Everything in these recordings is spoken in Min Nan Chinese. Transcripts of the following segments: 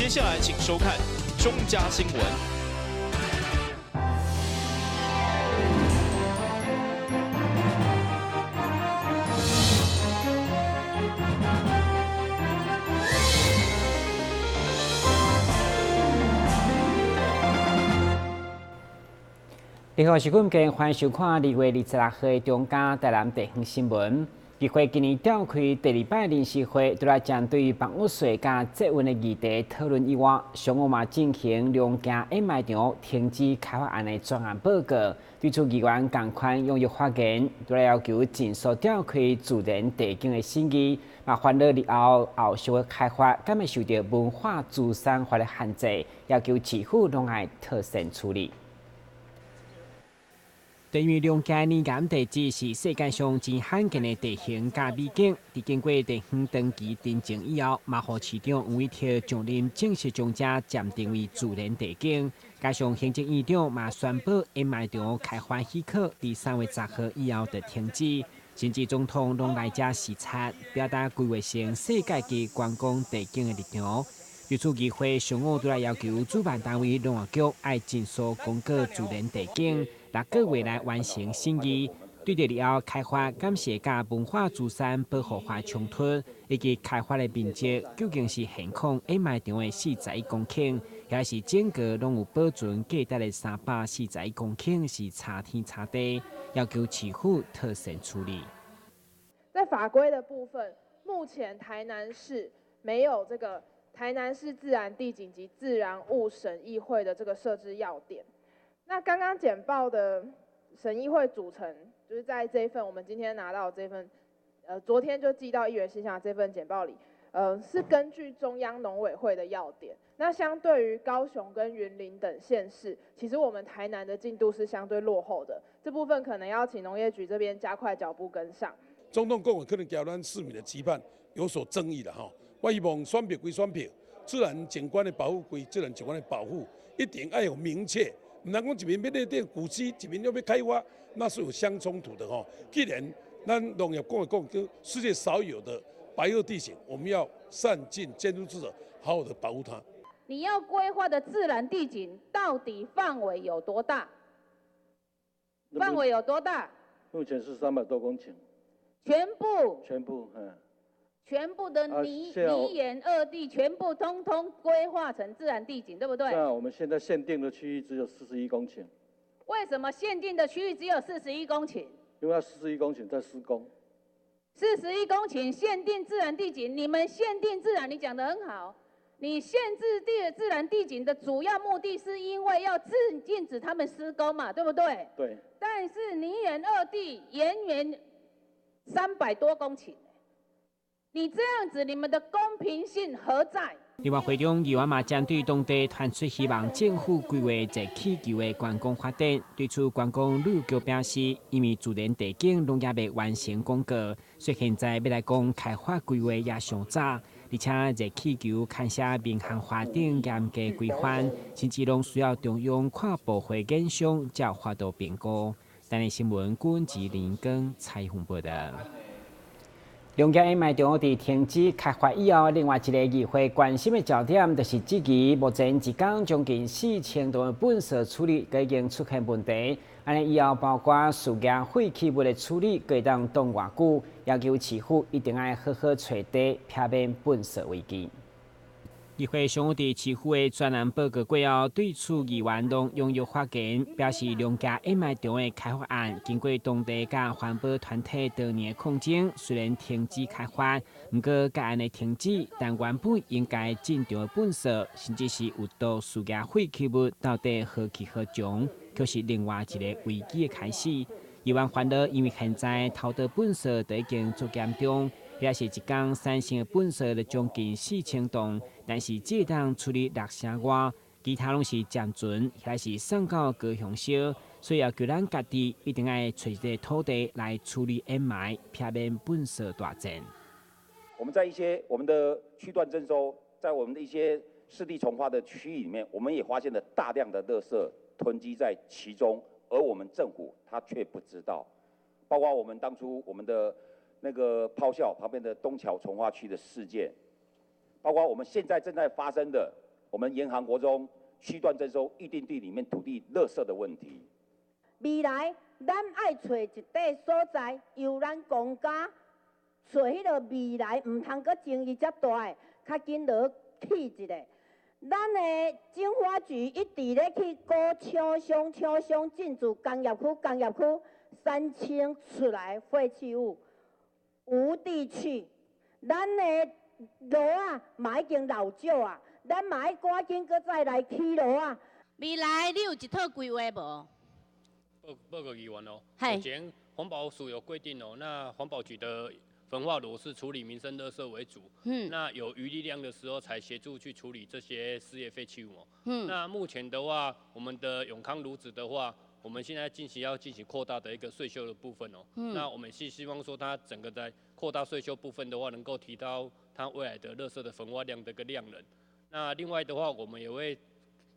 接下來請收看中嘉新聞。你好，是今天歡迎收看2月26號的中嘉台南地方新聞。議會今年召開第二擺臨時會，除了針對房屋稅佮捷運的議題討論以外，上午嘛進行龍行掩埋場停止開發案的專案報告。對此議員仝款踴躍發言，除了要求盡速召開自然地景的審議，嘛煩惱日後後續的開發敢會受著文化資產法的限制，要求市府攏愛妥善處理。對於龍行泥岩地質是世界上真罕見的地形佮美景，佇經過地方長期認證以後，嘛予市長黃偉哲上任正式將遮暫定為自然地景。加上行政院長嘛宣布掩埋場開發許可，佇3月10號以後就停止，甚至總統攏來遮視察，表達規劃成世界級觀光地景的立場。對此議會上午拄來要求主辦單位農業局愛盡速公告自然地景，六個月內完成審議。對著日後開發敢是會佮文化資產保護法衝突，以及開發的面積究竟是現況掩埋場的41公頃，抑是整個攏有保存價值的341公頃是差天差地，要求市府妥善處理。在法規的部分，目前台南市沒有這個台南市自然地景及自然物審議會的這個設置要點。那剛剛簡報的審議會組成，就是在這一份我們今天拿到這份，昨天就寄到議員信箱這份簡報裡，是根據中央農委會的要點。那相對於高雄跟雲林等縣市，其實我們台南的進度是相對落後的，這部分可能要請農業局這邊加快腳步跟上。總統講的可能佮咱市民的期盼有所爭議啦，吼。我希望選票歸選票，自然景觀的保護歸自然景觀的保護，一定愛有明確。毋通講一面欲列定古蹟，一面又欲開發，那是有相衝突的吼。既然咱農業講的講，叫世界少有的白堊地形，我們要善盡監督之責，好好的保護它。你要規劃的自然地景到底範圍有多大？範圍有多大？目前是300多公頃。全部。全部，嗯。全部的泥岩惡地全部通通規劃成自然地景，對不對？那我們現在限定的區域只有41公頃。為什麼限定的區域只有四十一公頃？因為四十一公頃在施工。四十一公頃限定自然地景，你們限定自然，你講得很好。你限制地的自然地景的主要目的是因為要禁止他們施工嘛，對不對？對。但是泥岩惡地延綿300多公頃。你這樣子，你們的公平性何在？另外，會中議員嘛針對當地傳出希望政府規劃熱氣球的觀光發展，對此觀光旅局表示，因為自然地景攏猶未完成公告，所以現在欲來講開發規劃也尚早。而且熱氣球牽涉民航法等嚴格規範，甚至攏需要中央跨部會研商才有法度評估。台南新聞郭吉林跟采訪報導。龍行掩埋場佇停止開發以後，另外一個議會關心的焦點，就是質疑目前一工將近4000噸的糞埽處理已經出現問題。按呢以後，包括事業廢棄物的處理，會當擋偌久，要求市府一定愛好好揣地，避免糞埽危機。議會上午佇市府的專案報告過後，對此議員攏踴躍發言，表示龍行掩埋場的開發案經過當地佮環保團體多年的抗爭，雖然停止開發，毋過該案的停止，但原本應該進場的糞埽，甚至是有毒事業廢棄物到底何去何從，卻是另外一個危機的開始。議員煩惱，因為現在偷倒糞埽都已經足嚴重。也是一工產生的糞埽就將近4000噸，但是這當處理六成外，其他攏是暫存，抑是送到高雄燒，所以要求咱家己一定愛揣一個土地來處理掩埋，避免糞埽大戰。我們在一些我們的區段徵收，在我們的一些濕地重劃的區域裡面，我們也發現了大量的垃圾囤積在其中，而我們政府他卻不知道，包括我們當初我們的那個咆哮旁邊的東橋重劃區的事件，包括我們現在正在發生的我們沿航國中區段徵收預定地裡面土地垃圾的問題。未來咱愛揣一塊所在，由咱公家揣彼个未來毋通閣爭議遮大的，較緊落去一下。咱的經發局一直咧去鼓廠商，廠商進駐工業區，工業區產生出來廢棄物無地去。咱的爐仔嘛已經老舊啊，咱嘛愛趕緊閣再來起爐仔。未來你有一套規劃無？報告議員哦，目前環保署有規定哦，那環保局的焚化爐是處理民生垃圾為主，那有餘力量的時候才協助去處理這些事業廢棄物。那目前的話，我們的永康爐子的話，我們現在進行要進行擴大的一個歲修的部分哦。那我們是希望說，它整個在擴大歲修部分的話，能夠提高它未來的垃圾的焚化量的一個量能。那另外的話，我們也會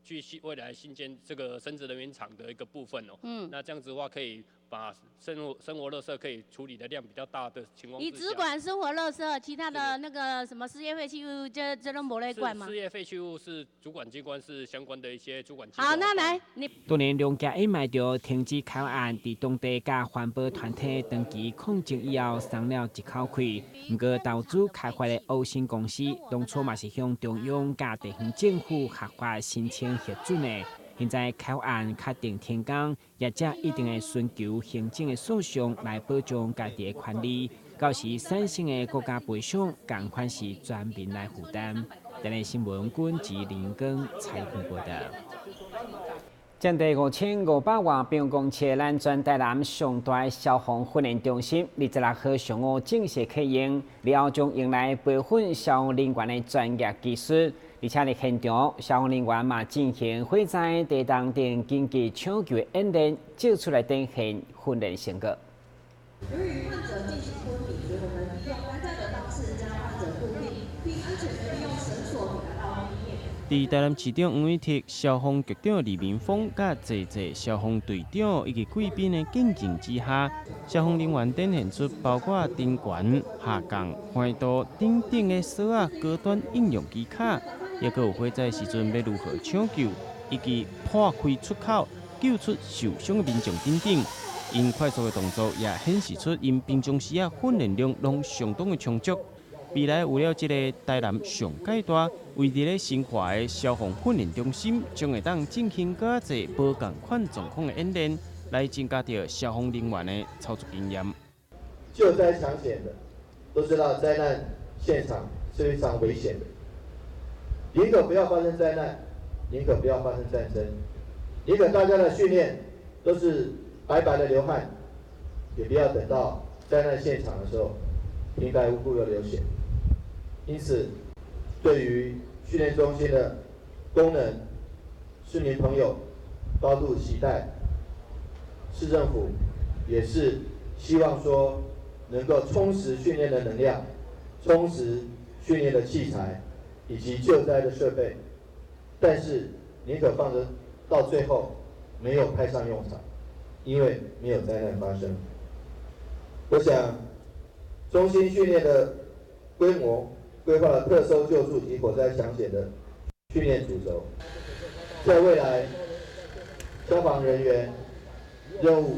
去新未來新建這個生質能源廠的一個部分哦。那這樣子的話，可以把生活垃圾可以處理的量比較大的情況。你只管生活垃圾，其他的那個什麼事業廢棄物，這攏無咧管嗎？事業廢棄物是主管機關，是相關的一些主管機關。好，那來你。當年龍家掩埋場停止開案，佇當地佮環保團體長期抗爭以後，鬆了一口氣。毋過投資開發的歐新公司，當初嘛是向中央佮地方政府合法申請核准的。現在開發案確定停工，業者一定會尋求行政的訴訟來保障家己的權利。到時產生的國家賠償，仝款是全民來負擔。台南新聞君及林根採訪報導。佔地5500外平方公尺，咱全台南上大的消防訓練中心，26號上午正式啟用，了後將迎來培訓消防人員的專業技術。而且佇現場，消防人員嘛進行火災、地動等緊急搶救的演練，借出來展現訓練成果。由於患者進行昏迷，所以我們利用擔架的方式將患者固定，並安全地利用繩索抵達到地面。佇台南市長黃偉哲、消防局長李明峰、佮濟濟消防隊長以及貴賓的見證之下，消防人員展現出包括登懸、下降、橫渡等等的索仔高端應用技巧，抑閣有火災時陣欲如何搶救，以及破開出口救出受傷的民眾等等。𪜶快速的動作也顯示出𪜶平常時仔訓練量攏相當的充足。未來有了這个台南上蓋大、位佇咧新化的消防訓練中心，將會當進行閣較濟無仝款狀況的演練，來增加著消防人員的操作經驗。救災搶險的都知道，災難現場是非常危險的，寧可不要發生災難，寧可不要發生戰爭，寧可大家的訓練都是白白的流汗，也不要等到災難現場的時候平白無故的流血。因此，對於訓練中心的功能，市民朋友高度期待。市政府也是希望說能夠充實訓練的能量，充實訓練的器材以及救災的設備。但是寧可放著到最後沒有派上用場，因為沒有災難發生。我想，中心訓練的規模，規劃了特搜救助及火災搶險的訓練主軸，在未來，消防人員任務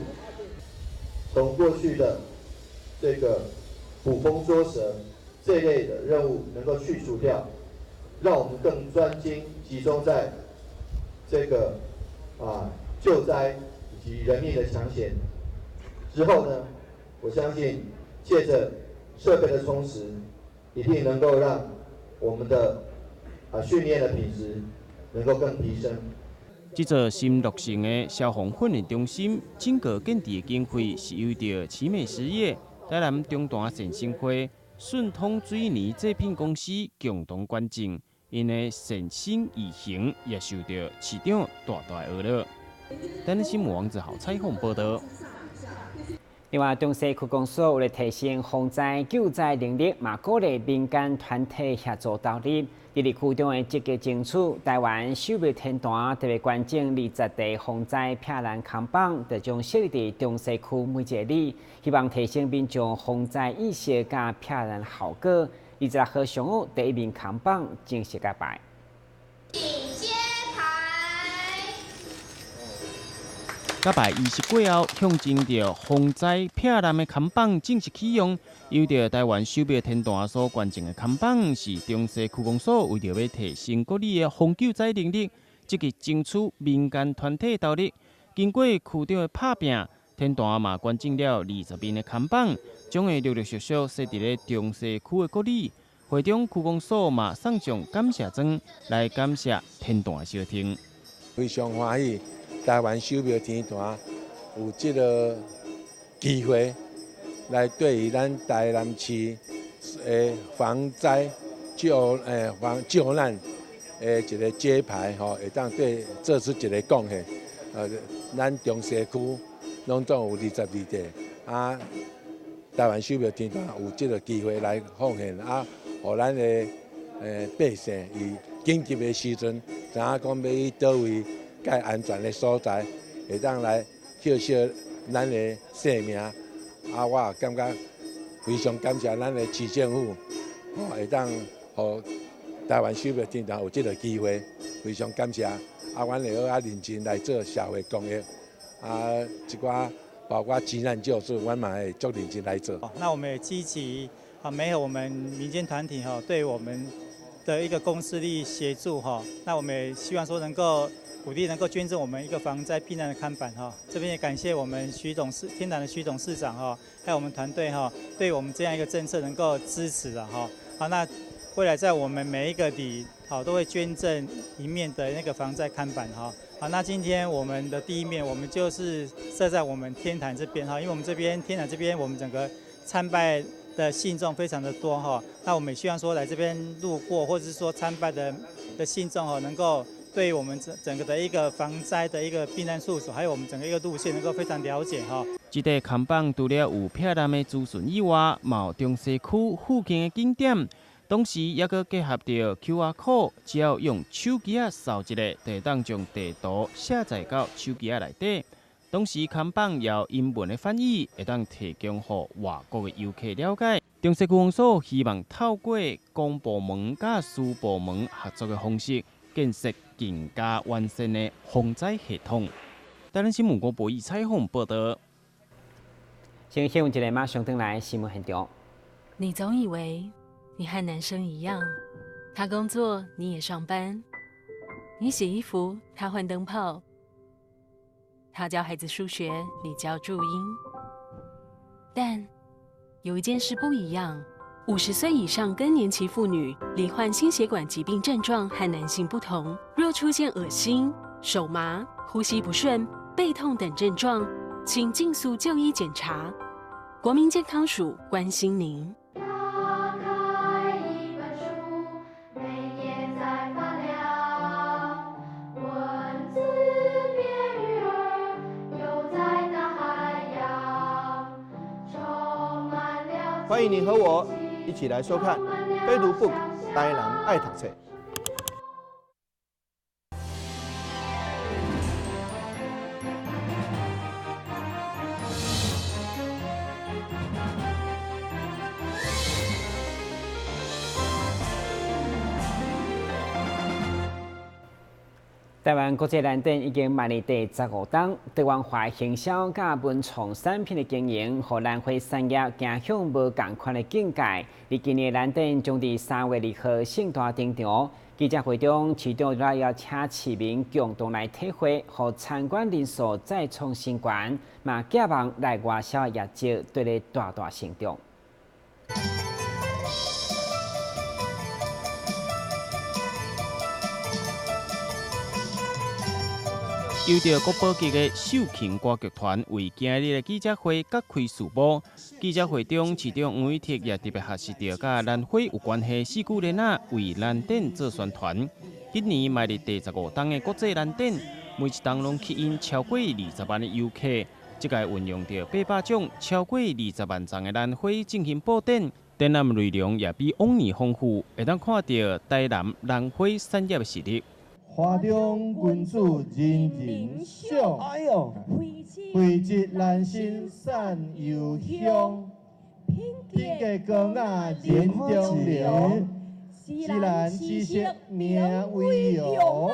從過去的這個捕風捉蛇這類的任務能夠去除掉，讓我們更專精集中在這個救災以及人命的搶險之後呢，我相信借著設備的充實，一定能夠讓我們的訓練的品質能夠更提升。這座新落成的消防訓練中心，整個建置的經費是由著奇美實業、台南中大善心會、順通水泥製品公司共同捐贈。𪜶的善心義行也受著市長大大的呵咾。台南新聞王子豪採訪報導。另外，中西區公所為了提升防災救災能力，嘛鼓勵民間團體協助投入。佇咧區長的積極爭取，台灣守護天壇特別捐贈20塊防災避難扛棒，就將設立佇中西區每一个里，希望提升民眾防災意識佮避難效果。26號上午，第一面扛棒正式揭牌。一、甲拜仪式过后，象征著防灾避难的看板正式启用。由著台湾守庙天坛所捐赠的看板，是中西区公所为著欲提升国里的防救灾能力，积极争取民间团体投入。经过区长的拍拚，天坛嘛捐赠了20面的看板，将会陆陆续续设伫咧中西区的国里。会中区公所嘛送上感谢状，来感谢天坛的相挺。非常欢喜。台湾守庙天坛有这个机会来对于咱台南市的防灾救防救难的一个揭牌吼，会当对做出一个贡献。咱中西区拢总有22地，啊，台湾守庙天坛有这个机会来奉献啊，予咱的百姓于紧急的时阵，知影讲欲去佗位。较安全的所在，会当来救惜咱的性命。啊，我也感觉非常感谢咱的市政府，会当予台湾守庙天坛有这个机会，非常感谢。啊，阮会阁较认真来做社会公益。啊，一寡包括急难救助，阮嘛会足认真来做。那我们也积极啊，没有我们民间团体哈，对我们的一个公司力协助哈。那我们也希望说能够。鼓励能够捐赠我们一个防灾避难的看板哈，这边也感谢我们徐董事天坛的徐董事长哈，还有我们团队哈，对我们这样一个政策能够支持了哈。好，那未来在我们每一个里好都会捐赠一面的那个防灾看板哈。好，那今天我们的第一面我们就是设在我们天坛这边哈，因为我们这边天坛这边我们整个参拜的信众非常的多哈，那我们也希望说来这边路过或者是说参拜的信众哈，能够。对我们整个的一个防灾的一个避难处所，还有我们整个一个路线，能够非常了解哈。这块看板除了有避难的资讯以外，嘛有中西区附近的景点，同时也阁结合著 QR code，只要用手机仔扫一下，就会当将地图下载到手机仔内底。同时，看板也有英文的翻译，会当提供予外国的游客了解。中西区公所希望透过公部门佮私部门合作的方式，建设更加完善的防灾系统。台南新闻郭博义采访报道。先新闻一个，马上转来新闻现场。你总以为你和男生一样，他工作你也上班，你洗衣服他换灯泡，他教孩子数学你教注音。但有一件事不一样。50岁以上更年期妇女罹患心血管疾病症状和男性不同，若出现恶心、手麻、呼吸不顺、背痛等症状，请尽速就医检查。国民健康署关心您。打开一本书，每页在发亮，文字变鱼儿，游在大海洋，充满了。欢迎你和我。一起来收看《非读 book》台南爱读册。台湾国际兰展已经迈入第15档，多元化行销佮文创产品的经营，予兰花产业走向无仝款的境界。而今年兰展将伫3月2号盛大登场。记者会中，市长来邀请市民共同来体会，予参观人数再创新高，嘛寄望内外销业绩得咧大大成长。由著国宝级的秀琴歌剧团为今日的记者会揭开序幕。记者会中，市长黄伟哲也特别核实著佮兰花有关系四句联仔为兰展做宣传。今年迈入第15档的国际兰展，每一档拢吸引超过20万的游客。这届运用著800种超过20万丛的兰花进行布展，展览内容也比往年丰富，会当看著台南兰花产业的实力。花中君子人人赏，哎呦，惠泽兰心散幽香，品格高雅人中龙，芝兰之色名为荣。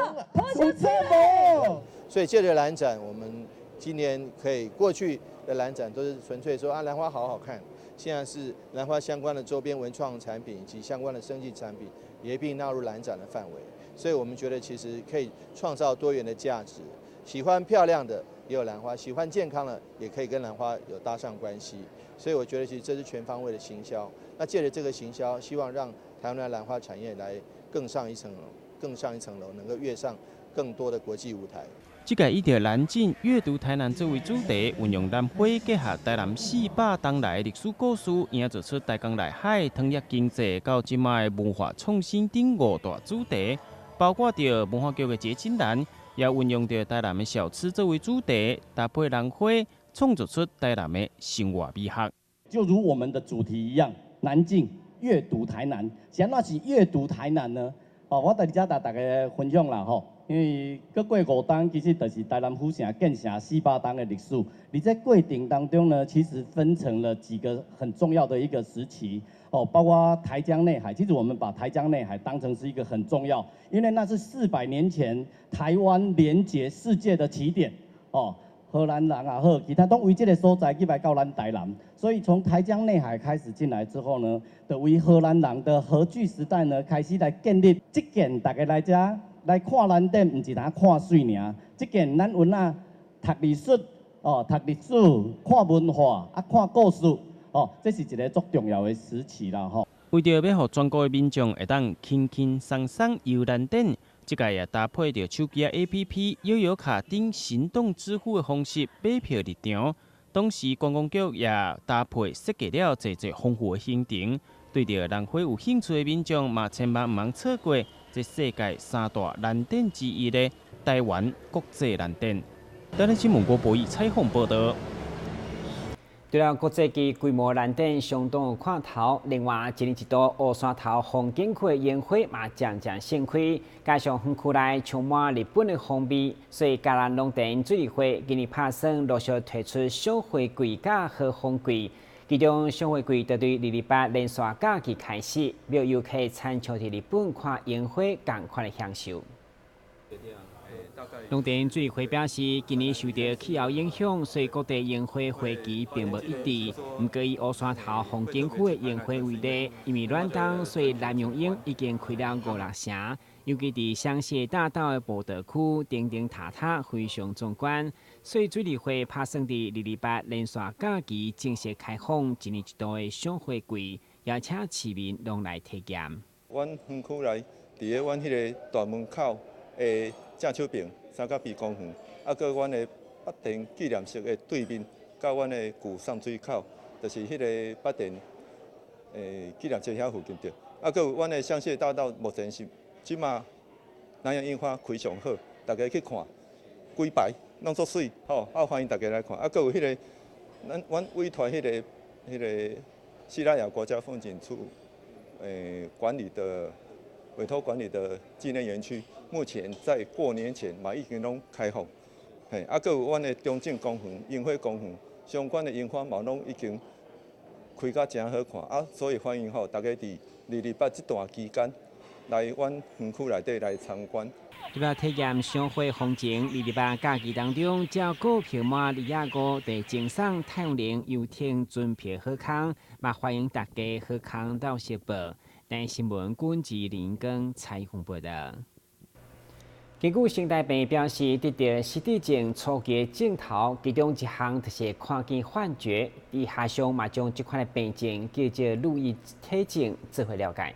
所以这个兰展，我们今年可以過去的蘭展都是純粹說啊蘭花好好看，現在是蘭花相關的周邊文創產品以及相關的生技產品也一併納入蘭展的範圍，所以我們覺得其實可以創造多元的價值。喜歡漂亮的也有蘭花，喜歡健康的也可以跟蘭花有搭上關係，所以我覺得其實這是全方位的行銷。那借著這個行銷，希望讓台灣的蘭花產業來更上一層樓，更上一層樓，能夠躍上更多的國際舞台。這屆以著蘭景閱讀台南作為主題，運用蘭花結合台南400冬來的歷史故事，營造出台江內海、糖業經濟到這擺的文化創新等五大主題，包括著文化局的結晶蘭，也運用著台南的小吃作為主題，搭配蘭花，創造出台南的生活美學。就如我們的主題一樣，南靖閱讀台南，啥物是閱讀台南呢？哦，我佇遮共大家分享啦吼。因為閣過五冬，其實就是台南府城建城400冬的歷史。佇這過程當中呢，其實分成了幾個很重要的一個時期，哦，包括台江內海。其實我們把台江內海當成是一個很重要，因為那是400年前台灣連接世界的起點，哦，荷蘭人也好，其他攏為這個所在入來到咱台南。所以從台江內海開始進來之後呢，就為荷蘭人的荷據時代呢，開始來建立這件大家來遮。來看蘭展，毋是通看媠爾。這件咱有哪讀歷史，哦，讀歷史，看文化，啊，看故事，哦，這是一個足重要的時期啦，吼。為著欲予全國的民眾會當輕輕鬆鬆遊蘭展，這屆也搭配著手機 APP、悠遊卡等行動支付的方式買票入場。同時，觀光局也搭配設計了濟濟豐富的行程，對著蘭花有興趣的民眾嘛，千萬毋通錯過這世界三大蘭展之一的台灣國際蘭展。台南新聞郭博義採訪報導。除了國際級規模蘭展相當有看頭，另外一年一度烏山頭風景區的櫻花嘛漸漸盛開，加上園區內充滿日本的風味，所以嘉南農田水利會今年拍算陸續推出賞花季佮和風季。其中賞花季就對228連續假期開始，予遊客親像佇日本看櫻花仝款的享受。農田水利會表示，今年受著氣候影響，所以各地櫻花花期並無一致。毋過以烏山頭風景區的櫻花為例，因為暖冬，所以南洋櫻已經開了五六成。尤其佇雙溪大道的步道區，頂頂塔塔非常壯觀。所以水利會拍算佇228連續假期正式開放一年一度的賞花季，邀請市民攏來體驗。阮園區內，佇咧阮彼个大門口的正手爿三角鼻公園，啊，閣阮的八田紀念室的對面，佮阮的舊送水口，就是彼个八田紀念室遐附近著。啊，閣有阮的雙溪大道，目前是這馬南洋櫻花開上好，大家去看，規排攏足媠，吼，啊歡迎大家來看。啊，閣有彼个咱阮委託彼个西拉雅國家風景區管理的委託管理的紀念園區，目前在過年前嘛已經攏開放，嘿，啊，閣有阮的中正公園、櫻花公園相關的櫻花嘛攏已經開甲誠好看，啊，所以歡迎吼大家佇228這段期間來阮園區內底來參觀。除了體驗賞花風情，228假期當中，只要購票滿25，就贈送太陽能遊艇船票好康，嘛歡迎大家好康鬥相報。台新聞軍志林根採訪報導。根據成大病院表示，得著失智症初期的症頭，其中一項就是看見幻覺。醫學上嘛將這款的病症叫做路易體症，做伙了解。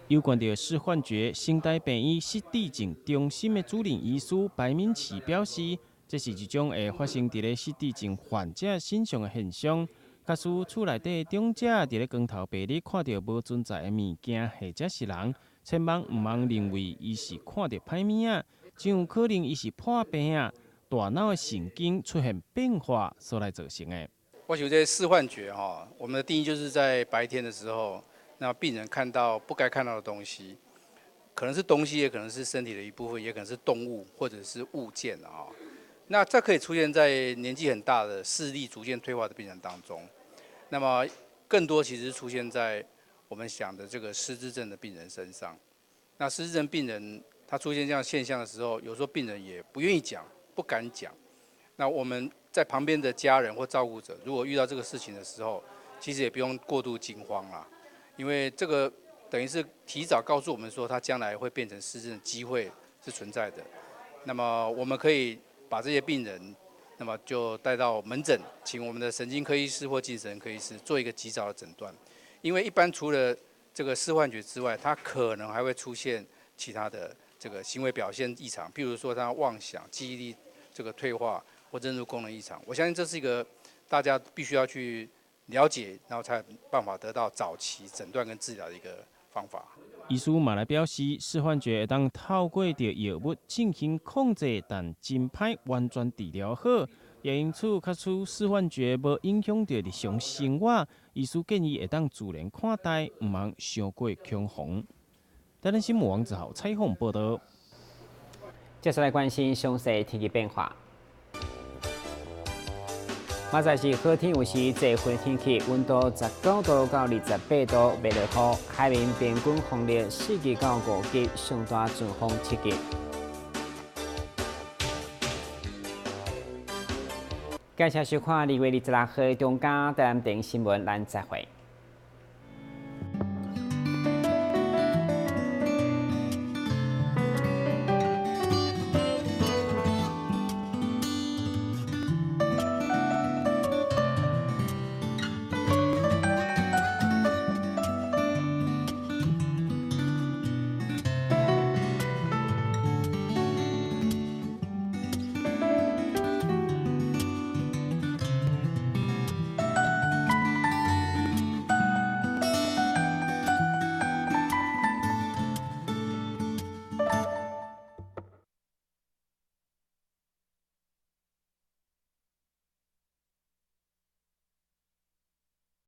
有關著視幻覺，成大病院失智症中心的主任醫師白敏琪表示，這是一種會發生佇咧失智症患者身上的現象。假使厝內底長者佇咧光頭白日看著無存在的物件或者是人，千萬毋通認為伊是看著歹物仔，真有可能伊是破病啊，大腦的神經出現變化所來造成的。我想這視幻覺哈，我們的定義就是在白天的時候，那病人看到不該看到的東西，可能是東西，也可能是身體的一部分，也可能是動物或者是物件啊。那這可以出現在年紀很大的視力逐漸退化的病人當中，那麼更多其實出現在我們想的這個失智症的病人身上。那失智症病人他出現這樣現象的時候，有時候病人也不願意講，不敢講。那我們在旁邊的家人或照顧者，如果遇到這個事情的時候，其實也不用過度驚慌啦，因為這個等於是提早告訴我們說，他將來會變成失智的機會是存在的。那麼我們可以把這些病人，那麼就帶到門診，請我們的神經科醫師或精神科醫師做一個及早的診斷。因為一般除了這個視幻覺之外，他可能還會出現其他的這個行為表現異常，譬如說他妄想、記憶力這個退化或認知功能異常。我相信這是一個大家必須要去了解，然後才有辦法得到早期診斷跟治療的一個方法。醫師嘛來表示，視幻覺會當透過著藥物進行控制，但真歹完全治療好。也因此，假使視幻覺無影響著日常生活，醫師建議會當自然看待，毋通傷過恐慌。台南新聞王子豪採訪報導。接下來關心詳細天氣變化。明仔載是好天，有時濟雲天氣，溫度19度到28度，袂落雨。海面平均風力4級到5級，上大陣風7級。感謝收看2月26號中嘉台南電新聞，咱再會。